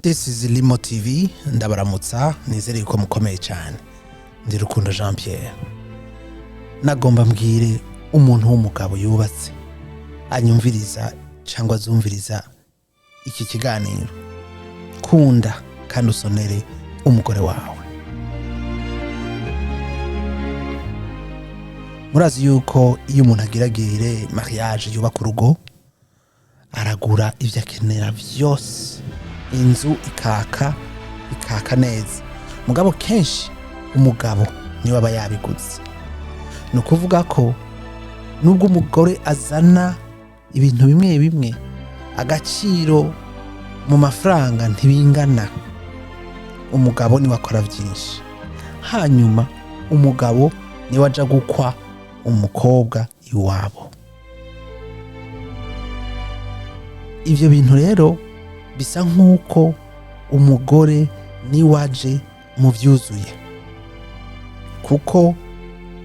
This is Limo TV. Ndabaramutsa, nizere yuko mukomeye cyane. Ndi Rukundo Jean Pierre. Nagomba mbwire umuntu w'umugabo yubatse anyumviriza cyangwa azumviriza iki kiganiro: kunda kandi usonere umugore wawe. Murazi yuko iyo umuntu agiragire mariage, yubaka urugo, aragura ibyo akenera byose, inzu ikaka, ikaka neza. Mugabo kenshi umugabo niwe aba yabiguze. Ni ukuvuga ko nubwo umugore azana ibintu bimwe bimwe, agaciro mu mafaranga ntibingana. Umugabo niwe akora byinshi. Hanyuma umugabo niwe aja gukwa umukobwa iwabo. Ibyo bintu rero bisa nk'uko umugore niwe aje mu byuzuye, kuko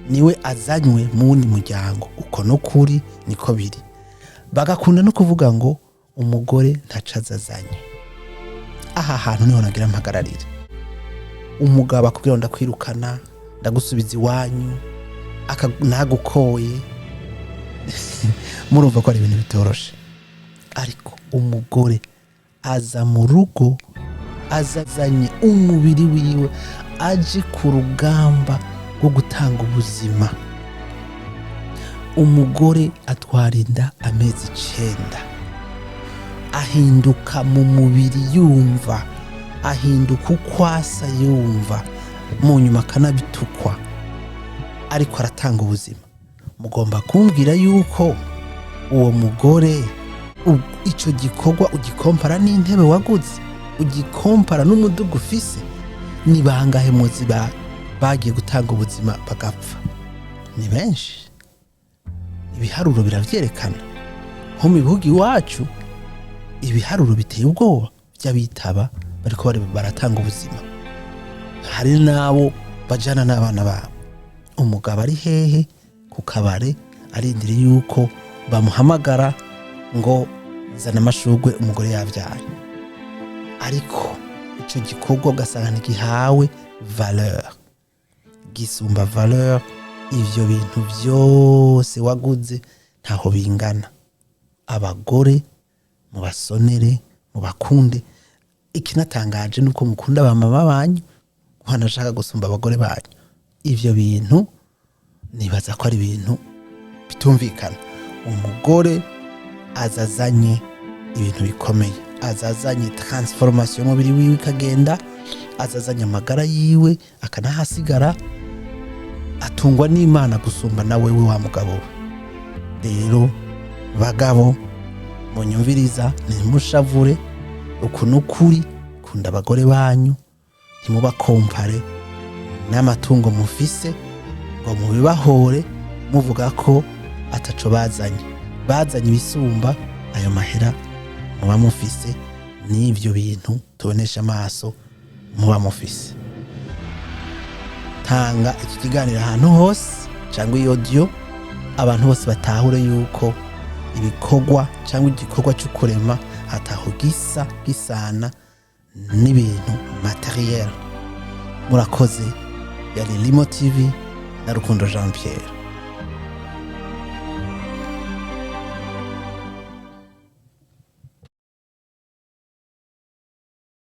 niwe azanywe mu wundi muryango. Uko n'ukuri niko biri. Bagakunda no kuvuga ngo umugore ntaco azazanye. Aha hantu niho nagira mpagararire. Umugabo akubwira ngo ndakwirukana, ndagusubiza iwanyu, ntagukoye, murumva ko ari ibintu bitoroshe. Ariko umugore aza mu rugo azazanye umubiri wiwe, aje ku rugamba rwo gutanga ubuzima. Umugore atwara inda amezi 9, ahinduka mu mubiri yumva, ahinduka uko asa yumva, mu nyuma akanabitukwa, ariko aratanga ubuzima. Mugomba kumbwira yuko uwo mugore ico gikorwa ugikompara n'intebe waguze, ugikompara n'umuduga ufise? Ni bangahe muzi bagiye gutanga ubuzima bagapfa? Ni benshi, ibiharuro biravyerekana. Nko mu bihugu iwacu, ibiharuro biteye ubwoba by'abitaba bariko baratanga ubuzima. Hari n'abo bajana n'abana babo. Umugabo ari hehe? Ku kabare, arindiriye yuko bamuhamagara ngo zana amashurwe, umugore yabyaye. Ariko ico gikorwa ugasanga ntigihawe valeur, gisumba valeur ivyo bintu vyose waguze, ntaho bingana. Abagore mubasonere, mubakunde. Ikinatangaje nuko mukunda abamama banyu, wanashaka gusumba abagore banyu. Ivyo bintu nibaza ko ari ibintu bitumvikana. Umugore azazanye ibintu bikomeye, azazanye transformation y'umubiri wiwe ikagenda, azazanye amagara yiwe akanahasigara, atungwa n'Imana gusumba na wewe wa mugabo we. Rero bagabo munyumviriza, ntimushavure, uku n'ukuri: kunda abagore banyu, ntimubakompare n'amatungo mufise ngo mubibahore muvuga ko ataco bazanye. Bazanye ibisumba ayo mahera muba mufise n'ivyo bintu tubonesha amaso muba mufise. Tanga iki kiganiro ahantu hose cyangwa iyo audio, abantu bose batahure yuko ibikorwa cyangwa igikorwa cyo kurema ataho gisa gisana n'ibintu matériel. Murakoze. Yari Limo TV na Rukundo Jean Pierre.